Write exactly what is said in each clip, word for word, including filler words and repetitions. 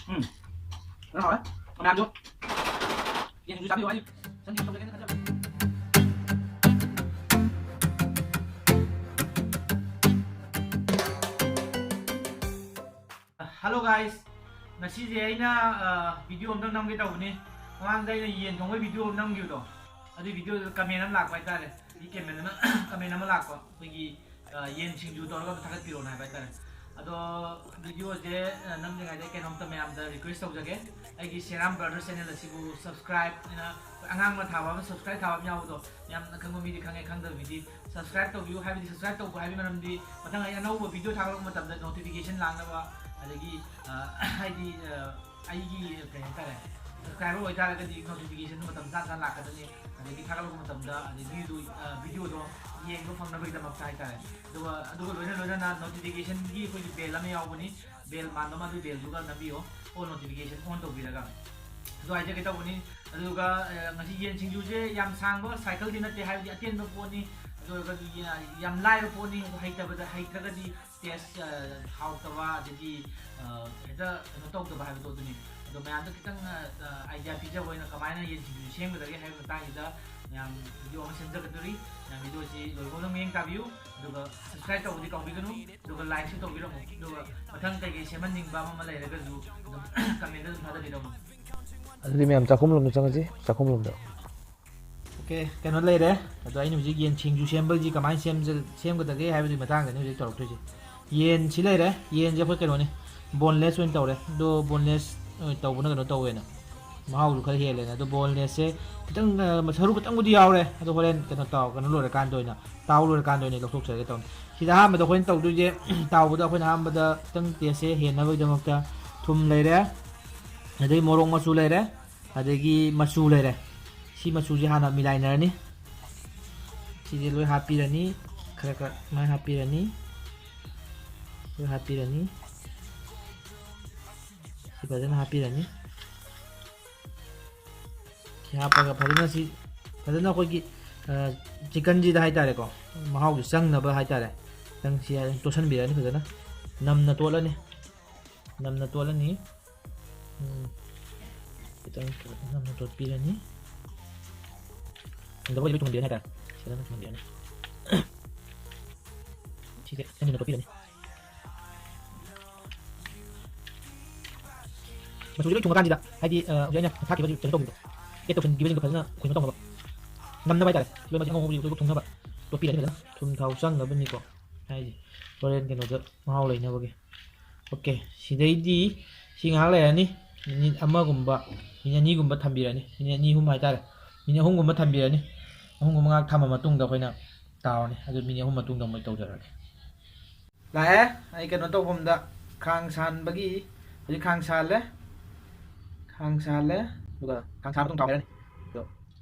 ꯎꯝ꯫ ꯐꯖꯅ ꯍꯥꯎꯔꯦ꯫ ꯃꯌꯥꯝꯁꯨ ꯌꯦꯟꯁꯤꯡꯁꯨ ꯆꯥꯕꯤꯌꯨ꯫ ꯑꯩ ꯁꯟ ꯁꯤꯡꯖꯨ ꯇꯧꯖꯒꯦꯅ ꯈꯟꯖꯕ꯫ Hello guys, ꯉꯁꯤꯁꯦ ꯑꯩꯅ, ꯑ, video ꯑꯝꯇꯪ ꯅꯝꯒꯦ ꯇꯧꯕꯅꯤ꯫ ꯃꯃꯥꯡꯗ ꯑꯩꯅ ꯌꯦꯟ ꯊꯣꯡꯕꯒꯤ video ꯑꯃ ꯅꯝꯈꯤꯕꯗꯣ, ꯑꯗꯨꯒꯤ videoꯗꯨꯗ comment ꯑꯃ ꯂꯥꯛꯄ ꯍꯥꯏꯇꯥꯔꯦ꯫ ꯃꯤ comment ꯑꯃ, comment ꯑꯃ ꯂꯥꯛꯄ, ꯑꯩꯈꯣꯏꯒꯤ, ꯑ, ꯌꯦꯟ ꯁꯤꯡꯖꯨ ꯇꯧꯔꯒ ꯑꯝꯇ ꯊꯥꯒꯠꯄꯤꯔꯛꯑꯣꯅ ꯍꯥꯏꯕ ꯍꯥꯏꯇꯥꯔꯦ꯫ ꯑꯗꯣ videoꯁꯦ, ꯑ, ꯅꯝꯗ꯭ꯔꯤꯉꯩꯗ ꯀꯩꯅꯣꯝꯇ ꯃꯌꯥꯝꯗ request ꯇꯧꯖꯒꯦ꯫ ꯑꯩꯒꯤ ꯁꯦꯔꯥꯝ Brothers channel ꯑꯁꯤꯕꯨ subscribe ꯑꯅ ꯑꯉꯥꯡꯕ ꯊꯥꯕ ꯑꯃ, subscribe ꯊꯥꯕ ꯑꯃ ꯌꯥꯎꯕꯗꯣ, ꯌꯥꯝꯅ ꯈꯪꯕ ꯃꯤꯗꯤ ꯈꯪꯉꯦ, ꯈꯪꯗꯕ ꯃꯤꯗꯤ subscribe ꯇꯧꯕꯤꯌꯨ꯫ ꯍꯥꯏꯕꯗꯤ subscribe ꯇꯧꯕ ꯍꯥꯏꯕꯒꯤ ꯃꯔꯝꯗꯤ ꯃꯊꯪ ꯑꯩ ꯑꯅꯧꯕ video ꯊꯥꯒꯠꯂꯛꯄ ꯃꯇꯝꯗ notification ꯂꯥꯛꯅꯕ, ꯑꯗꯒꯤ, ꯑ, ꯍꯥꯏꯗꯤ, ꯑ, ꯑꯩꯒꯤ ꯀꯩ ꯍꯥꯏꯇꯥꯔꯦ, subscriber ꯑꯣꯏꯇꯥꯔꯒꯗꯤ notification ꯃꯇꯝ ꯆꯥ ꯆꯥꯅ ꯂꯥꯛꯀꯗꯕꯅꯤ, ꯑꯗꯒꯤ ꯊꯥꯒꯠꯂꯛꯄ ꯃꯇꯝꯗ, ꯑꯗꯒꯤ video, ꯑ, videoꯗꯣ ꯌꯦꯡꯕ ꯐꯪꯅꯕꯒꯤꯗꯃꯛꯇ ꯍꯥꯏꯇꯥꯔꯦ꯫ ꯑꯗꯨꯒ, ꯑꯗꯨꯒ ꯂꯣꯏꯅ ꯂꯣꯏꯅꯅ notificationꯒꯤ ꯑꯩꯈꯣꯏꯒꯤ bell ꯑꯃ ꯌꯥꯎꯕꯅꯤ, bell ꯃꯥꯟꯕ ꯑꯃ, ꯑꯗꯨ bellꯗꯨꯒ ꯅꯝꯕꯤꯌꯣ, all notification on ꯇꯧꯕꯤꯔꯒ꯫ ꯑꯗꯨ ꯍꯥꯏꯖꯒꯦ ꯇꯧꯕꯅꯤ꯫ ꯑꯗꯨꯒ, ꯑ, ꯉꯁꯤ ꯌꯦꯟ ꯁꯤꯡꯖꯨꯁꯦ ꯌꯥꯝ ꯁꯥꯡꯕ cycleꯗꯤ ꯅꯠꯇꯦ, ꯍꯥꯏꯕꯗꯤ ꯑꯇꯦꯟꯕ ꯄꯣꯠꯅꯤ, ꯑꯗꯨ ꯑꯣꯏꯔꯒꯁꯨ ꯌꯥ-, ꯌꯥꯝ ꯂꯥꯏꯕ ꯄꯣꯠꯅꯤ, ꯑꯗꯣ ꯍꯩꯇꯕꯗ, ꯍꯩꯇ꯭ꯔꯒꯗꯤ taste, ꯑ, ꯍꯥꯎꯇꯕ, ꯑꯗꯒꯤ, ꯑ, ꯍꯦꯛꯇ ꯀꯩꯅꯣ ꯇꯧꯗꯕ ꯍꯥꯏꯕꯗꯣ ꯑꯗꯨꯅꯤ꯫ ꯑꯗꯣ ꯃꯌꯥꯝꯗ ꯈꯤꯇꯪ, ꯑ, ꯑ, idea ꯄꯤꯖꯕ ꯑꯣꯏꯅ ꯀꯃꯥꯏꯅ ꯌꯦꯟ ꯁꯤꯡꯖꯨ ꯁꯦꯝꯒꯗꯒꯦ ꯍꯥꯏꯕ ꯃꯇꯥꯡꯁꯤꯗ ꯃꯌꯥꯝ video ꯑꯃ ꯁꯦꯝꯖꯒꯗꯧꯔꯤ꯫ ꯃꯌꯥꯝ videoꯁꯤ ꯂꯣꯏꯕ ꯐꯥꯎꯕ ꯃꯤꯠꯌꯦꯡ ꯇꯥꯕꯤꯌꯨ, ꯑꯗꯨꯒ subscribe ꯇꯧꯕꯗꯤ ꯀꯥꯎꯕꯤꯒꯅꯨ, ꯑꯗꯨꯒ likeꯁꯨ ꯇꯧꯕꯤꯔꯝꯃꯨ, ꯑꯗꯨꯒ ꯃꯊꯪ ꯀꯩꯀꯩ ꯁꯦꯝꯍꯟꯅꯤꯡꯕ ꯑꯃ ꯑꯃ ꯂꯩꯔꯒꯁꯨ ꯑꯗꯨꯝ commentꯗ ꯑꯗꯨꯝ ꯊꯥꯖꯕꯤꯔꯝꯃꯨ꯫ ꯑꯗꯨꯗꯤ ꯃꯌꯥꯝ ꯆꯥꯛꯈꯨꯝ ꯂꯣꯝꯗ ꯆꯪꯉꯁꯤ, ꯆꯥꯛꯈꯨꯝ ꯂꯣꯝꯗ꯫ Okay, ꯀꯩꯅꯣ ꯂꯩꯔꯦ꯫ ꯑꯗꯣ ꯑꯩꯅ ꯍꯧꯖꯤꯛ ꯌꯦꯟ ꯁꯤꯡꯖꯨ ꯁꯦꯝꯕꯒꯤ ꯀꯃꯥꯏꯅ ꯁꯦꯝꯖ-, ꯁꯦꯝꯒꯗꯒꯦ ꯍꯥꯏꯕꯗꯨꯒꯤ ꯃꯇꯥꯡꯗꯅꯤ ꯍꯧꯖꯤꯛ ꯇꯧꯔꯛꯇꯣꯏꯁꯦ꯫ ꯌꯦꯟꯁꯤ ꯂꯩꯔꯦ, ꯌꯦꯟꯁꯦ ꯑꯩꯈꯣꯏ ꯀꯩꯅꯣꯅꯤ, boneless ꯑꯣꯏꯅ ꯇꯧꯔꯦ꯫ ꯑꯗꯣ boneless ꯑꯣꯏꯅ ꯇꯧꯕꯅ ꯀꯩꯅꯣ ꯇꯧꯋꯦꯅ, ꯃꯍꯥꯎꯁꯨ ꯈꯔ ꯍꯦꯜꯂꯦꯅ꯫ ꯑꯗꯣ bonelessꯁꯦ ꯈꯤꯇꯪ, ꯑ, ꯁꯔꯨ ꯈꯤꯇꯪꯕꯨꯗꯤ ꯌꯥꯎꯔꯦ, ꯑꯗꯣ ꯍꯣꯔꯦꯟ ꯀꯩꯅꯣ ꯇꯥꯎ-, ꯀꯩꯅꯣ ꯂꯣꯏꯔꯀꯥꯟꯗ ꯑꯣꯏꯅ, ꯇꯥꯎ ꯂꯣꯏꯔꯀꯥꯟꯗ ꯑꯣꯏꯅ ꯂꯧꯊꯣꯛꯆꯔꯒꯦ ꯇꯧꯅꯤ꯫ ꯁꯤꯗ ꯑꯍꯥꯟꯕꯗ ꯑꯩꯈꯣꯏꯅ ꯇꯧꯗꯣꯏꯁꯦ, ꯇꯥꯎꯕꯗ ꯑꯩꯈꯣꯏꯅ ꯑꯍꯥꯟꯕꯗ ꯈꯤꯇꯪ tasteꯁꯦ ꯍꯦꯟꯅꯕꯒꯤꯗꯃꯛꯇ ꯊꯨꯝ ꯂꯩꯔꯦ, ꯑꯗꯩ ꯃꯣꯔꯣꯛ ꯃꯆꯨ ꯂꯩꯔꯦ, ꯑꯗꯒꯤ ꯃꯆꯨ ꯂꯩꯔꯦ꯫ ꯁꯤ ꯃꯆꯨꯁꯦ ꯍꯥꯟꯅ ꯃꯤꯂꯥꯏꯅꯔꯅꯤ꯫ ꯁꯤꯁꯦ ꯂꯣꯏ ꯍꯥꯞꯄꯤꯔꯅꯤ, ꯈꯔ ꯈꯔ ꯁꯨꯃꯥꯏꯅ ꯍꯥꯞꯄꯤꯔꯅꯤ, ꯂꯣꯏ ꯍꯥꯞꯄꯤꯔꯅꯤ꯫ ꯁꯤ ꯐꯖꯅ ꯍꯥꯞꯄꯤꯔꯅꯤ꯫ ꯁꯤ ꯍꯥꯞꯄꯒ ꯐꯖꯅ ꯁꯤ, ꯐꯖꯅ ꯑꯩꯈꯣꯏꯒꯤ, ꯑ, chickenꯁꯤꯗ ꯍꯥꯏꯇꯥꯔꯦꯀꯣ, ꯃꯍꯥꯎꯁꯦ ꯆꯪꯅꯕ ꯍꯥꯏꯇꯥꯔꯦ, ꯈꯤꯇꯪ ꯁꯤ ꯇꯣꯠꯁꯟꯕꯤꯔꯅꯤ ꯐꯖꯅ꯫ ꯅꯝꯅ ꯇꯣꯠꯂꯅꯤ, ꯅꯝꯅ ꯇꯣꯠꯂꯅꯤ꯫ ꯎꯝ, ꯈꯤꯇꯪ ꯅꯝꯅ ꯇꯣꯠꯄꯤꯔꯅꯤ꯫ ꯍꯟꯗꯕꯨꯗꯤ ꯂꯣꯏ ꯊꯨꯡꯍꯟꯕꯤꯔꯅꯤ ꯍꯥꯏꯇꯥꯔꯦ꯫ ꯁꯤꯗ ꯑꯗꯨꯝ ꯊꯨꯡꯍꯟꯕꯤꯔꯅꯤ꯫ ꯁꯤꯁꯦ ꯑꯅꯤꯃꯛ ꯇꯣꯠꯄꯤꯔꯅꯤ꯫ ꯃꯆꯨꯁꯦ ꯂꯣꯏ ꯊꯨꯡꯉꯀꯥꯟꯁꯤꯗ, ꯍꯥꯏꯗꯤ, ꯑ, ꯍꯧꯖꯤꯛ ꯑꯩꯅ ꯊꯥꯛꯈꯤꯕ ꯀꯩꯅꯣ ꯇꯧꯕꯗꯣ, ꯑꯦꯗ ꯇꯧꯁꯟꯈꯤꯕꯁꯤꯡꯗꯣ ꯐꯖꯅ ꯈꯣꯏꯅ ꯇꯧꯅꯕ, ꯅꯝꯅꯕ ꯍꯥꯏꯇꯥꯔꯦ꯫ ꯂꯣꯏ ꯃꯆꯨ ꯑꯉꯧꯕ ꯂꯣꯏ ꯊꯨꯡꯅꯕ ꯇꯣꯠꯄꯤꯔꯅꯤ ꯐꯖꯅ꯫ ꯊꯨꯝ ꯊꯥꯎ ꯆꯪꯅꯕꯅꯤꯀꯣ ꯍꯥꯏꯁꯦ, ꯍꯣꯔꯦꯟ ꯀꯩꯅꯣꯗ ꯃꯍꯥꯎ ꯂꯩꯅꯕꯒꯤ꯫ ꯑꯣꯀꯦ, ꯁꯤꯗꯩꯗꯤ ꯁꯤ ꯉꯥꯏꯍꯥꯛ ꯂꯩꯔꯅꯤ, ꯃꯤꯅꯤꯠ ꯑꯃꯒꯨꯝꯕ, ꯃꯤꯅꯤꯠ ꯑꯅꯤꯒꯨꯝꯕ ꯊꯝꯕꯤꯔꯅꯤ, ꯃꯤꯅꯤꯠ ꯑꯅꯤ ꯑꯍꯨꯝ ꯍꯥꯏꯇꯥꯔꯦ, ꯃꯤꯅꯤꯠ ꯑꯍꯨꯝꯒꯨꯝꯕ ꯊꯝꯕꯤꯔꯅꯤ꯫ ꯑꯍꯨꯝꯒꯨꯝꯕ ꯉꯥꯏꯍꯥꯛ ꯊꯝꯃ ꯃꯇꯨꯡꯗ ꯑꯩꯈꯣꯏꯅ ꯇꯥꯎꯔꯅꯤ꯫ ꯑꯗꯨ ꯃꯤꯅꯤꯠ ꯑꯍꯨꯝ ꯃꯇꯨꯡꯗ ꯑꯃꯨꯛ ꯇꯧꯖꯔꯛꯑꯒꯦ꯫ ꯂꯥꯛꯑꯦ꯫ ꯑꯩ ꯀꯩꯅꯣ ꯇꯧꯐꯝꯗ ꯈꯥꯡ ꯁꯥꯍꯟꯕꯒꯤ, ꯍꯧꯖꯤꯛ ꯈꯥꯡ ꯁꯥꯍꯜꯂꯦ꯫ ꯈꯥꯡ ꯁꯥꯍꯜꯂꯦ꯫ ꯑꯗꯨꯒ ꯈꯥꯡ ꯁꯥꯍꯜꯂ ꯃꯇꯨꯡ ꯊꯥꯎ ꯍꯩꯔꯅꯤ꯫ ꯑꯗꯣ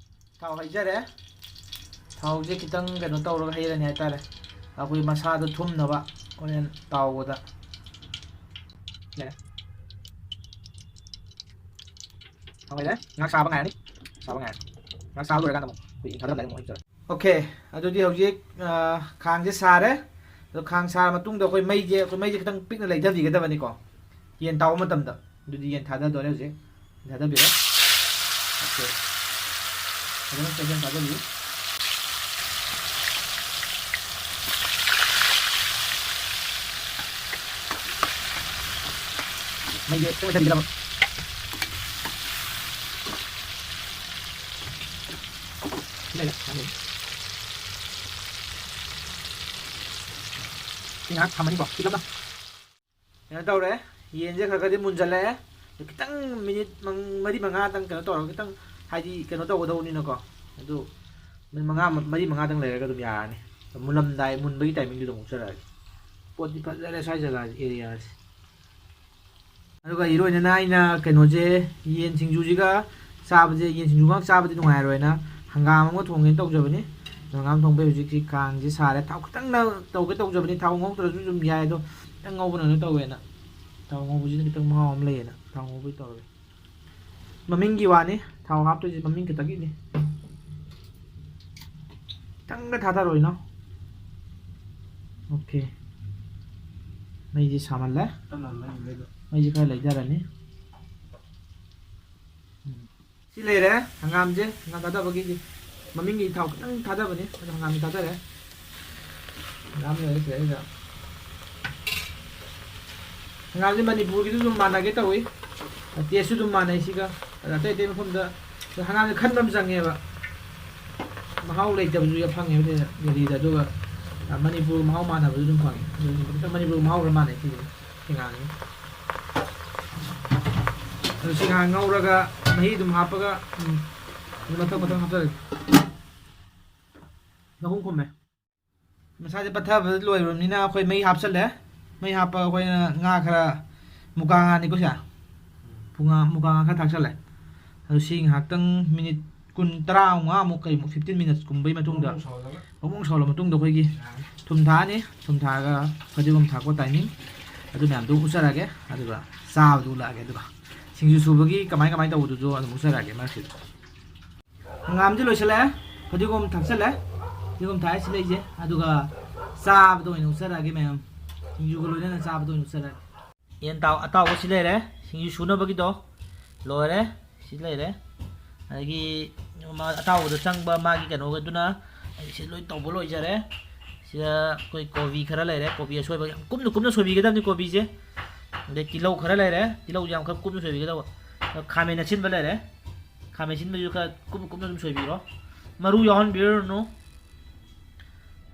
ꯊꯥꯎ ꯍꯩꯖꯔꯦ꯫ ꯊꯥꯎꯁꯦ ꯈꯤꯇꯪ ꯀꯩꯅꯣ ꯇꯧꯔꯒ ꯍꯩꯔꯅꯤ ꯍꯥꯏꯇꯥꯔꯦ, ꯑꯩꯈꯣꯏ ꯃꯁꯥꯗꯣ ꯊꯨꯝꯅꯕ ꯍꯣꯔꯦꯟ ꯇꯥꯎꯕꯗ꯫ ꯌꯥꯔꯦ꯫ ꯊꯥꯎ ꯍꯩꯔꯦ꯫ ꯉꯥꯏꯍꯥꯛ ꯁꯥꯕ ꯉꯥꯏꯔꯅꯤ꯫ ꯁꯥꯕ ꯉꯥꯏꯔꯅꯤ꯫ ꯉꯥꯏꯍꯥꯛ ꯁꯥꯕ ꯂꯣꯏꯔꯀꯥꯟꯗ ꯑꯃꯨꯛ ꯑꯩꯈꯣꯏ ꯊꯥꯗꯔꯝꯗꯥꯏꯗ ꯑꯃꯨꯛ ꯍꯩꯖꯔꯒꯦ꯫ ꯑꯣꯀꯦ, ꯑꯗꯨꯗꯤ ꯍꯧꯖꯤꯛ, ꯑ, ꯈꯥꯡꯁꯦ ꯁꯥꯔꯦ꯫ ꯑꯗꯣ ꯈꯥꯡ ꯁꯥꯔ ꯃꯇꯨꯡꯗ ꯑꯩꯈꯣꯏ ꯃꯩꯁꯦ, ꯑꯩꯈꯣꯏ ꯃꯩꯁꯦ ꯈꯤꯇꯪ ꯄꯤꯛꯅ ꯂꯩꯊꯕꯤꯒꯗꯕꯅꯤꯀꯣ, ꯌꯦꯟ ꯇꯥꯎꯕ ꯃꯇꯝꯗ꯫ ꯑꯗꯨꯗꯤ ꯌꯦꯟ ꯊꯥꯗꯗꯣꯔꯦ ꯍꯧꯖꯤꯛ꯫ ꯌꯦꯟ ꯊꯥꯗꯕꯤꯔꯣ꯫ ꯑꯣꯀꯦ꯫ ꯐꯖꯅ ꯆꯦꯛꯁꯤꯟ ꯊꯥꯗꯕꯤꯌꯨ꯫ ꯃꯩꯁꯦ ꯈꯤꯇꯪ ꯂꯩꯊꯕꯤꯒꯗꯕ꯫ ꯁꯤ ꯂꯩꯔꯦ, ꯊꯥꯗꯔꯦ꯫ ꯁꯤ ꯉꯥꯏꯍꯥꯛ ꯊꯝꯃꯅꯤꯀꯣ, ꯄꯤꯛꯂꯞꯅ꯫ ꯀꯩꯅꯣ ꯇꯧꯔꯦ, ꯌꯦꯟꯁꯦ ꯈꯔ ꯈꯔꯗꯤ ꯃꯨꯟꯖꯜꯂꯛꯑꯦ꯫ ꯈꯤꯇꯪ ꯃꯤꯅꯤꯠ ꯃꯪ-, ꯃꯔꯤ ꯃꯉꯥꯗꯪ ꯀꯩꯅꯣ ꯇꯧꯔꯒ, ꯈꯤꯇꯪ ꯍꯥꯏꯗꯤ ꯀꯩꯅꯣ ꯇꯧꯒꯗꯧꯕꯅꯤꯅꯀꯣ, ꯑꯗꯨ ꯃꯤꯅꯤꯠ ꯃꯉꯥ, ꯃꯔꯤ ꯃꯉꯥꯗꯪ ꯂꯩꯔꯒ ꯑꯗꯨꯝ ꯌꯥꯔꯅꯤ꯫ ꯃꯨꯜꯂꯝꯗꯥꯏ, ꯃꯨꯟꯕꯒꯤ ꯇꯥꯏꯃꯤꯡꯗꯨꯗ ꯑꯃꯨꯛ ꯆꯠꯂꯛꯑꯒꯦ꯫ ꯄꯣꯠꯇꯤ ꯐꯖꯔꯦ ꯁ꯭ꯋꯥꯏ ꯖꯒꯥꯁꯦ, ꯑꯦꯔꯤꯌꯥꯁꯦ꯫ ꯑꯗꯨꯒ ꯏꯔꯣꯏꯅꯅ ꯑꯩꯅ ꯀꯩꯅꯣꯁꯦ, ꯌꯦꯟ ꯁꯤꯡꯖꯨꯁꯤꯒ ꯆꯥꯕꯁꯦ, ꯌꯦꯟ ꯁꯤꯡꯖꯨ ꯉꯥꯛ ꯆꯥꯕꯗꯤ ꯅꯨꯡꯉꯥꯏꯔꯣꯏꯅ ꯍꯪꯒꯥꯝ ꯑꯃꯒ ꯊꯣꯡꯒꯦꯅ ꯇꯧꯖꯕꯅꯤ꯫ ꯍꯪꯒꯥꯝ ꯊꯣꯡꯕꯩ ꯍꯧꯖꯤꯛꯁꯤ ꯈꯥꯡꯁꯦ ꯁꯥꯔꯦ꯫ ꯊꯥꯎ ꯈꯤꯇꯪ ꯇꯧꯒꯦ ꯇꯧꯖꯕꯅꯤ, ꯊꯥꯎ ꯉꯧꯗ꯭ꯔꯁꯨ ꯑꯗꯨꯝ ꯌꯥꯏ, ꯑꯗꯣ ꯈꯤꯇꯪ ꯉꯧꯕꯅ ꯀꯩꯅꯣ ꯇꯧꯋꯦꯅ, ꯊꯥꯎ ꯉꯧꯕꯁꯤꯅ ꯈꯤꯇꯪ ꯃꯍꯥꯎ ꯑꯃ ꯂꯩꯌꯦꯅ ꯊꯥꯎ ꯉꯧꯕꯩ ꯇꯧꯔꯦ꯫ ꯃꯃꯤꯡꯒꯤ ꯋꯥꯅꯤ, ꯊꯥꯎ ꯍꯥꯞꯇꯣꯏꯁꯦ ꯃꯃꯤꯡ ꯈꯛꯇꯒꯤꯅꯤ꯫ ꯈꯤꯇꯪꯒ ꯊꯥꯗꯔꯣ ꯏꯅꯥꯎ꯫ ꯑꯣꯀꯦ꯫ ꯃꯩꯁꯦ ꯁꯥꯃꯜꯂꯦ꯫ ꯇꯞꯅ ꯃꯩ ꯂꯩꯗꯣ꯫ ꯃꯩꯁꯦ ꯈꯔ ꯂꯩꯊꯔꯅꯤ꯫ ꯁꯤ ꯂꯩꯔꯦ ꯍꯪꯒꯥꯝꯁꯦ, ꯍꯪꯒꯥꯝ ꯊꯥꯗꯕꯒꯤꯗꯤ ꯃꯃꯤꯡꯒꯤ ꯊꯥꯎ ꯈꯤꯇꯪ ꯊꯥꯗꯕꯅꯤ, ꯑꯗꯣ ꯍꯪꯒꯥꯝꯁꯦ ꯊꯥꯗꯔꯦ꯫ ꯍꯪꯒꯥꯝ ꯂꯩꯔꯦ ꯁꯤꯗꯩꯁꯤꯗ꯫ ꯍꯪꯒꯥꯝꯁꯦ ꯃꯅꯤꯄꯨꯔꯒꯤꯁꯨ ꯑꯗꯨꯝ ꯃꯥꯟꯅꯒꯦ ꯇꯧꯏ, ꯇꯦꯁꯁꯨ ꯑꯗꯨꯝ ꯃꯥꯟꯅꯩ ꯁꯤꯒ꯫ ꯑꯗ ꯑꯇꯩ ꯑꯇꯩ ꯃꯐꯝꯗ ꯍꯪꯒꯥꯝꯁꯦ ꯈꯟꯕ ꯑꯃ ꯆꯪꯉꯦꯕ, ꯃꯍꯥꯎ ꯂꯩꯇꯕꯁꯨ ꯌꯥꯝ ꯐꯪꯉꯦꯕ ꯁꯤꯗ ꯗꯦꯜꯂꯤꯗ꯫ ꯑꯗꯨꯒ ꯃꯅꯤꯄꯨꯔ ꯃꯍꯥꯎ ꯃꯥꯟꯅꯕꯁꯨ ꯑꯗꯨꯝ ꯐꯪꯉꯦ꯫ ꯑꯗꯨ ꯃꯅꯤꯄꯨꯔ ꯃꯍꯥꯎ ꯈꯔ ꯃꯥꯟꯅꯩ ꯁꯤꯁꯦ꯫ ꯁꯤ ꯉꯥꯡꯉꯤ꯫ ꯑꯗꯨ ꯁꯤ ꯉꯥꯡ ꯉꯧꯔꯒ ꯃꯍꯤ ꯑꯗꯨꯝ ꯍꯥꯞꯄꯒ, ꯎꯝ, ꯑꯗꯨ ꯃꯊꯪ ꯃꯊꯪ ꯍꯥꯞꯆꯔꯒꯦ꯫ ꯃꯈꯨꯝ ꯈꯨꯝꯃꯦ꯫ ꯃꯁꯥꯁꯦ ꯄꯠꯊꯕ ꯂꯣꯏꯔꯕꯅꯤꯅ ꯑꯩꯈꯣꯏ ꯃꯩ ꯍꯥꯞꯆꯜꯂꯦ꯫ ꯃꯩ ꯍꯥꯞꯄꯒ ꯑꯩꯈꯣꯏꯅ ꯉꯥ ꯈꯔ, ꯃꯨꯀꯥ ꯉꯥꯅꯤꯀꯣ ꯁꯦ, ꯄꯨꯡ ꯃꯨꯀꯥ ꯉꯥ ꯈꯔ ꯊꯥꯛꯆꯜꯂꯦ꯫ ꯑꯗꯨ ꯁꯤ ꯉꯥꯏꯍꯥꯛꯇꯪ ꯃꯤꯅꯤꯠ ꯀꯨꯟ, ꯇꯔꯥꯃꯉꯥꯃꯨꯛ ꯀꯩꯃꯨꯛ, ꯐꯤꯐꯇꯤꯟ ꯃꯤꯅꯠꯁꯀꯨꯝꯕꯩ ꯃꯇꯨꯡꯗ, ꯕꯨꯡ ꯕꯨꯡ ꯁꯧꯍꯜꯂꯒ꯫ ꯕꯨꯡ ꯕꯨꯡ ꯁꯧꯍꯜꯂ ꯃꯇꯨꯡꯗ ꯑꯩꯈꯣꯏꯒꯤ ꯌꯥꯔꯦ꯫ ꯊꯨꯝ ꯊꯥꯛꯑꯅꯤ꯫ ꯊꯨꯝ ꯊꯥꯛꯑꯒ ꯐꯗꯤꯒꯣꯝ ꯊꯥꯛꯄ ꯇꯥꯏꯃꯤꯡ ꯑꯗꯨ ꯃꯌꯥꯝꯗꯨ ꯎꯠꯆꯔꯛꯑꯒꯦ, ꯑꯗꯨꯒ ꯆꯥꯕꯗꯨ ꯎꯠꯂꯛꯑꯒꯦ꯫ ꯑꯗꯨꯒ ꯁꯤꯡꯖꯨ ꯁꯨꯕꯒꯤ ꯀꯃꯥꯏ ꯀꯃꯥꯏ ꯇꯧꯕꯗꯨꯁꯨ ꯑꯗꯨꯝ ꯎꯠꯆꯔꯛꯑꯒꯦ ꯃꯔꯛꯁꯤꯗ꯫ ꯍꯪꯒꯥꯝꯗꯤ ꯂꯣꯏꯁꯤꯜꯂꯛꯑꯦ꯫ ꯐꯗꯤꯒꯣꯝ ꯊꯥꯛꯆꯜꯂꯦ꯫ ꯐꯗꯤꯒꯣꯝ ꯊꯥꯛꯑꯦ ꯁꯤ ꯂꯩꯁꯦ꯫ ꯑꯗꯨꯒ ꯆꯥꯕꯗ ꯑꯣꯏꯅ ꯎꯠꯆꯔꯛꯑꯒꯦ ꯃꯌꯥꯝ꯫ ꯁꯤꯡꯖꯨꯒ ꯂꯣꯏꯅꯅ ꯆꯥꯕꯗ ꯑꯣꯏꯅ ꯎꯠꯆꯔꯛꯑꯒꯦ꯫ ꯌꯦꯟ ꯇꯥꯎ-, ꯑꯇꯥꯎꯕ ꯁꯤ ꯂꯩꯔꯦ꯫ ꯁꯤꯡꯖꯨ ꯁꯨꯅꯕꯒꯤꯗꯣ ꯂꯣꯏꯔꯦ꯫ ꯁꯤ ꯂꯩꯔꯦ꯫ ꯑꯗꯒꯤ ꯃꯥ ꯑꯇꯥꯎꯕꯗ ꯆꯪꯕ ꯃꯥꯒꯤ ꯀꯩꯅꯣꯒꯗꯨꯅ ꯑꯩ ꯁꯤ ꯂꯣꯏ ꯇꯧꯕ ꯂꯣꯏꯖꯔꯦ꯫ ꯁꯤꯗ ꯑꯩꯈꯣꯏ ꯀꯣꯕꯤ ꯈꯔ ꯂꯩꯔꯦ꯫ ꯀꯣꯕꯤ ꯑꯁꯣꯏꯕ ꯌꯥꯝ ꯀꯨꯞꯅ ꯀꯨꯞꯅ ꯁꯣꯏꯕꯤꯒꯗꯕꯅꯤ ꯀꯣꯕꯤꯁꯦ꯫ ꯑꯗꯩ ꯇꯤꯜꯍꯧ ꯈꯔ ꯂꯩꯔꯦ꯫ ꯇꯤꯜꯍꯧꯁꯦ ꯌꯥꯝ ꯈꯔ ꯀꯨꯞꯅ ꯁꯣꯏꯕꯤꯒꯗꯕ꯫ ꯑꯗꯣ ꯈꯥꯃꯦꯟ ꯑꯁꯤꯟꯕ ꯂꯩꯔꯦ꯫ ꯈꯥꯃꯦꯟ ꯑꯁꯤꯟꯕꯁꯨ ꯈꯔ ꯀꯨꯞꯅ ꯀꯨꯞꯅ ꯑꯗꯨꯝ ꯁꯣꯏꯕꯤꯔꯣ꯫ ꯃꯔꯨ ꯌꯥꯎꯍꯟꯕꯤꯔꯨꯔꯅꯨ꯫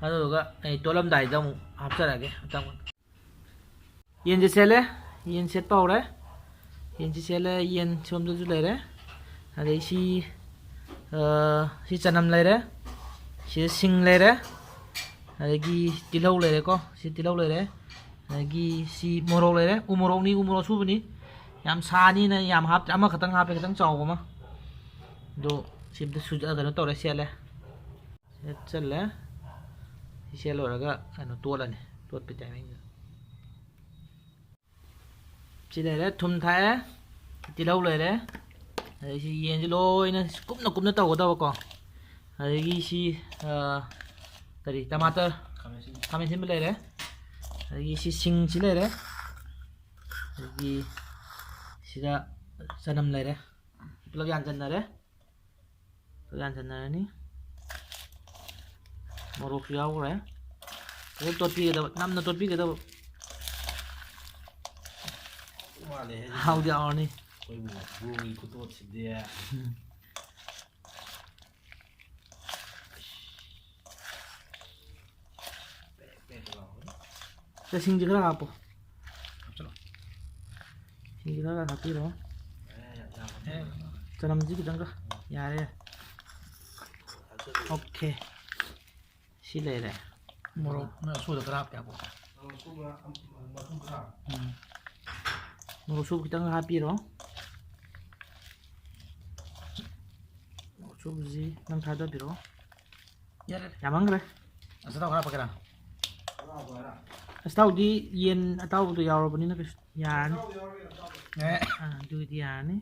ꯑꯗꯨꯗꯨꯒ ꯑꯩ ꯇꯣꯠꯂꯝꯗꯥꯏꯗ ꯑꯃꯨꯛ ꯍꯥꯞꯆꯔꯛꯑꯒꯦ꯫ ꯌꯦꯟꯁꯦ ꯁꯦꯠꯂꯦ꯫ ꯌꯦꯟ ꯁꯦꯠꯄ ꯍꯧꯔꯦ꯫ ꯌꯦꯟꯁꯤ ꯁꯦꯠꯂꯦ꯫ ꯌꯦꯟ ꯁꯣꯝꯗꯁꯨ ꯂꯩꯔꯦ꯫ ꯑꯗꯩ ꯁꯤ, ꯑ, ꯁꯤ ꯆꯅꯝ ꯂꯩꯔꯦ꯫ ꯁꯤꯗ ꯁꯤꯡ ꯂꯩꯔꯦ꯫ ꯑꯗꯒꯤ ꯇꯤꯜꯍꯧ ꯂꯩꯔꯦꯀꯣ꯫ ꯁꯤ ꯇꯤꯜꯍꯧ ꯂꯩꯔꯦ꯫ ꯑꯗꯒꯤ ꯁꯤ ꯃꯣꯔꯣꯛ ꯂꯩꯔꯦ꯫ ꯎ ꯃꯣꯔꯣꯛꯅꯤ, ꯎ ꯃꯣꯔꯣꯛ ꯑꯁꯨꯕꯅꯤ꯫ ꯌꯥꯝ ꯁꯥꯅꯤꯅ ꯌꯥꯝ ꯍꯥꯞꯇ꯭ꯔꯦ꯫ ꯑꯃꯈꯛꯇꯪ ꯍꯥꯞꯄꯦ, ꯈꯤꯇꯪ ꯆꯥꯎꯕ ꯑꯃ꯫ ꯑꯗꯣ ꯁꯤ ꯑꯝꯇ ꯁꯨ-, ꯀꯩꯅꯣ ꯇꯧꯔꯦ, ꯁꯦꯠꯂꯦ꯫ ꯁꯦꯠꯆꯜꯂꯦ꯫ ꯁꯤ ꯁꯦꯠ ꯂꯣꯏꯔꯒ ꯀꯩꯅꯣ ꯇꯣꯠꯂꯅꯤ꯫ ꯇꯣꯠꯄꯩ ꯇꯥꯏꯃꯤꯡꯗ꯫ ꯁꯤ ꯂꯩꯔꯦ, ꯊꯨꯝ ꯊꯥꯛꯑꯦ, ꯇꯤꯜꯍꯧ ꯂꯩꯔꯦ, ꯑꯗꯩ ꯁꯤ ꯌꯦꯟꯁꯤ ꯂꯣꯏꯅ ꯀꯨꯞꯅ ꯀꯨꯞꯅ ꯇꯧꯒꯗꯕꯀꯣ꯫ ꯑꯗꯒꯤ ꯁꯤ, ꯑ, ꯀꯔꯤ, ꯇꯃꯥꯇꯔ, ꯈꯥꯃꯦꯟ ꯑꯁꯤꯟꯕ꯫ ꯈꯥꯃꯦꯟ ꯑꯁꯤꯟꯕ ꯂꯩꯔꯦ, ꯑꯗꯒꯤ ꯁꯤ ꯁꯤꯡꯁꯤ ꯂꯩꯔꯦ, ꯑꯗꯒꯤ ꯁꯤꯗ ꯆꯅꯝ ꯂꯩꯔꯦ꯫ ꯄꯨꯂꯞ ꯌꯥꯟꯁꯤꯟꯅꯔꯦ꯫ ꯄꯨꯂꯞ ꯌꯥꯟꯁꯤꯟꯅꯔꯅꯤ꯫ ꯃꯣꯔꯣꯛꯁꯨ ꯌꯥꯎꯈ꯭ꯔꯦ꯫ ꯐꯖꯅ ꯇꯣꯠꯄꯤꯒꯗꯕ, ꯅꯝꯅ ꯇꯣꯠꯄꯤꯒꯗꯕ꯫ ꯋꯥꯠꯂꯦꯍꯦ, ꯁꯤꯗꯤ꯫ ꯍꯥꯎꯗꯤ ꯍꯥꯎꯔꯅꯤ꯫ ꯑꯩꯈꯣꯏꯕꯨ ꯕ꯭ꯔꯣꯒꯤ ꯈꯨꯇꯣꯠꯁꯤꯗꯤ꯫ ꯎꯝ꯫ ꯁꯦ, ꯁꯤꯡꯁꯤ ꯈꯔ ꯍꯥꯞꯄꯣ꯫ ꯍꯥꯞꯆꯤꯜꯂꯣ꯫ ꯁꯤꯡꯁꯤ ꯈꯔ ꯍꯥꯞꯄꯤꯔꯣ꯫ ꯑꯦ, ꯆꯅꯝꯁꯤ ꯈꯤꯇꯪꯒ꯫ ꯌꯥꯔꯦ꯫ ꯑꯣꯀꯦ꯫ ꯁꯤ ꯂꯩꯔꯦ꯫ ꯃꯣꯔꯣꯛ ꯅꯣꯏ ꯑꯁꯨꯕꯗ ꯈꯔ ꯍꯥꯞꯀꯦ ꯍꯥꯞꯄꯣ꯫ ꯎꯝ꯫ ꯃꯣꯔꯣꯛ ꯑꯁꯨꯕ ꯈꯤꯇꯪ ꯍꯥꯞꯄꯤꯔꯣ꯫ ꯃꯣꯔꯣꯛ ꯑꯁꯨꯕꯁꯤ ꯅꯪ ꯊꯥꯗꯕꯤꯔꯣ꯫ ꯌꯥꯔꯦ꯫ ꯌꯥꯝꯃꯟꯈ꯭ꯔꯦ꯫ ꯑꯆꯥꯊꯥꯎ ꯈꯔ ꯍꯥꯞꯄꯛꯀꯦꯔꯥ? ꯑꯆꯥꯊꯥꯎꯗꯤ ꯌꯦꯟ ꯑꯇꯥꯎꯕꯗꯣ ꯌꯥꯎꯔꯕꯅꯤꯅ ꯀꯩꯁꯨ ꯌꯥꯔꯅꯤ꯫ ꯑꯦ꯫ ꯑꯥ, ꯑꯗꯨꯗꯤ ꯌꯥꯔꯅꯤ꯫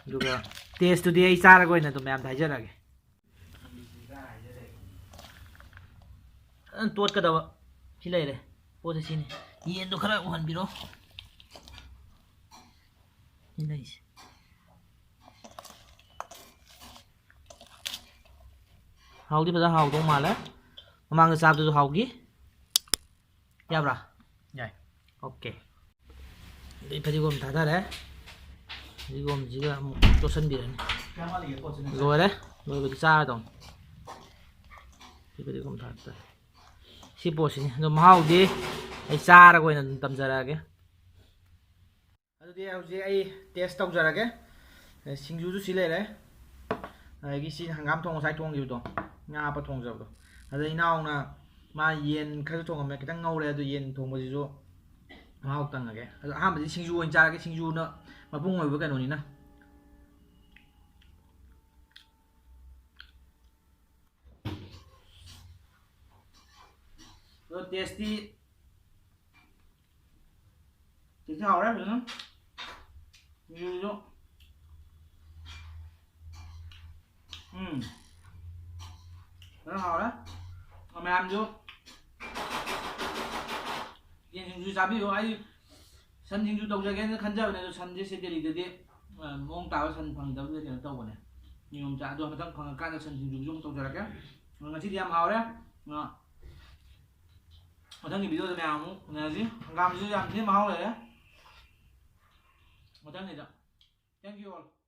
ꯑꯗꯨꯒ ꯇꯦꯁꯇꯨꯗꯤ ꯑꯩ ꯆꯥꯔꯒ ꯑꯣꯏꯅ ꯑꯗꯨꯝ ꯃꯌꯥꯝꯗ ꯍꯥꯏꯖꯔꯛꯑꯒꯦ꯫ ꯐꯖꯅ ꯇꯣꯠꯀꯗꯕ ꯁꯤ ꯂꯩꯔꯦ꯫ ꯄꯣꯠꯁꯦ ꯁꯤꯅꯤ꯫ ꯌꯦꯟꯗꯣ ꯈꯔ ꯎꯍꯟꯕꯤꯔꯣ꯫ ꯁꯤ ꯂꯩꯁꯦ꯫ ꯍꯥꯎꯗꯤ ꯐꯖꯅ ꯍꯥꯎꯗꯧ ꯃꯥꯜꯂꯦ꯫ ꯃꯃꯥꯡꯗ ꯆꯥꯕꯗꯨꯁꯨ ꯍꯥꯎꯈꯤ꯫ ꯌꯥꯕ꯭ꯔꯥ? ꯌꯥꯏ꯫ ꯑꯣꯀꯦ꯫ ꯑꯗꯩ ꯐꯗꯤꯒꯣꯝ ꯊꯥꯗꯔꯦ꯫ ꯐꯗꯤꯒꯣꯝꯁꯤꯒ ꯑꯃꯨꯛ ꯇꯣꯠꯁꯟꯕꯤꯔꯅꯤ꯫ ꯀꯌꯥꯝ ꯋꯥꯠꯂꯤꯒꯦ ꯄꯣꯠꯁꯤꯅ? ꯂꯣꯏꯔꯦ꯫ ꯂꯣꯏꯕꯗꯤ ꯆꯥꯔꯗꯧꯅꯤ꯫ ꯁꯤ ꯐꯗꯤꯒꯣꯝ ꯊꯥꯗꯔꯦ꯫ ꯁꯤ ꯄꯣꯠꯁꯤꯅꯤ꯫ ꯑꯗꯣ ꯃꯍꯥꯎꯗꯤ ꯑꯩ ꯆꯥꯔꯒ ꯑꯣꯏꯅ ꯑꯗꯨꯝ ꯇꯝꯖꯔꯛꯑꯒꯦ꯫ ꯑꯗꯨꯗꯤ ꯍꯧꯖꯤꯛ ꯑꯩ ꯇꯦꯁ ꯇꯧꯖꯔꯒꯦ꯫ ꯁꯤꯡꯖꯨꯁꯨ ꯁꯤ ꯂꯩꯔꯦ꯫ ꯑꯗꯒꯤ ꯁꯤ ꯍꯪꯒꯥꯝ ꯊꯣꯡ ꯉꯁꯥꯏ ꯊꯣꯡꯈꯤꯕꯗꯣ, ꯉꯥ ꯍꯥꯞꯄ ꯊꯣꯡꯖꯕꯗꯣ꯫ ꯑꯗ ꯏꯅꯥꯎꯅ ꯃꯥ ꯌꯦꯟ ꯈꯔꯁꯨ ꯊꯣꯡꯉꯝꯃꯦ, ꯈꯤꯇꯪ ꯉꯧꯔꯦ꯫ ꯑꯗꯨ ꯌꯦꯟ ꯊꯣꯡꯕꯁꯤꯁꯨ ꯃꯍꯥꯎ ꯇꯪꯉꯒꯦ꯫ ꯑꯗꯣ ꯑꯍꯥꯟꯕꯗꯤ ꯁꯤꯡꯖꯨ ꯑꯣꯏꯅ ꯆꯥꯔꯒꯦ, ꯁꯤꯡꯖꯨꯅ ꯃꯄꯨꯡ ꯑꯣꯏꯕ ꯀꯩꯅꯣꯅꯤꯅ꯫ ꯑꯗꯣ ꯇꯦꯁꯇꯤ, ꯇꯦꯁꯇꯤ ꯍꯥꯎꯔꯦ ꯐꯖꯅ꯫ ꯁꯤꯡꯖꯨꯗꯣ, ꯎꯝ, ꯐꯖꯅ ꯍꯥꯎꯔꯦ꯫ ꯃꯌꯥꯝꯁꯨ ꯌꯦꯟ ꯁꯤꯡꯖꯨ ꯆꯥꯕꯤꯌꯨ꯫ ꯑꯩ ꯁꯟ ꯁꯤꯡꯖꯨ ꯇꯧꯖꯒꯦꯅ ꯈꯟꯖꯕꯅꯦ, ꯑꯗꯣ ꯁꯟꯁꯦ ꯁꯤ ꯗꯦꯜꯂꯤꯗꯗꯤ ꯑ, ꯃꯑꯣꯡ ꯇꯥꯕ ꯁꯟ ꯐꯪꯗꯕꯗꯨꯗ ꯀꯩꯅꯣ ꯇꯧꯕꯅꯦ, ꯅꯤꯌꯣꯝ ꯆꯥ꯫ ꯑꯗꯣ ꯍꯟꯗꯛ ꯐꯪꯉꯀꯥꯟꯗ ꯁꯟ ꯁꯤꯡꯖꯨꯁꯨ ꯑꯃꯨꯛ ꯇꯧꯖꯔꯛꯀꯦ꯫ ꯑ, ꯉꯁꯤꯗꯤ ꯌꯥꯝ ꯍꯥꯎꯔꯦ꯫ ꯑ, ꯃꯊꯪꯒꯤ ꯚꯤꯗꯤꯑꯣꯗ ꯃꯌꯥꯝ ꯑꯃꯨꯛ ꯎꯅꯔꯁꯤ꯫ ꯍꯪꯒꯥꯝꯁꯤꯁꯨ ꯌꯥꯝ ꯊꯤꯅ ꯃꯍꯥꯎ ꯂꯩꯔꯦ꯫ ꯃꯊꯪꯒꯤꯗ꯫ Thank you all.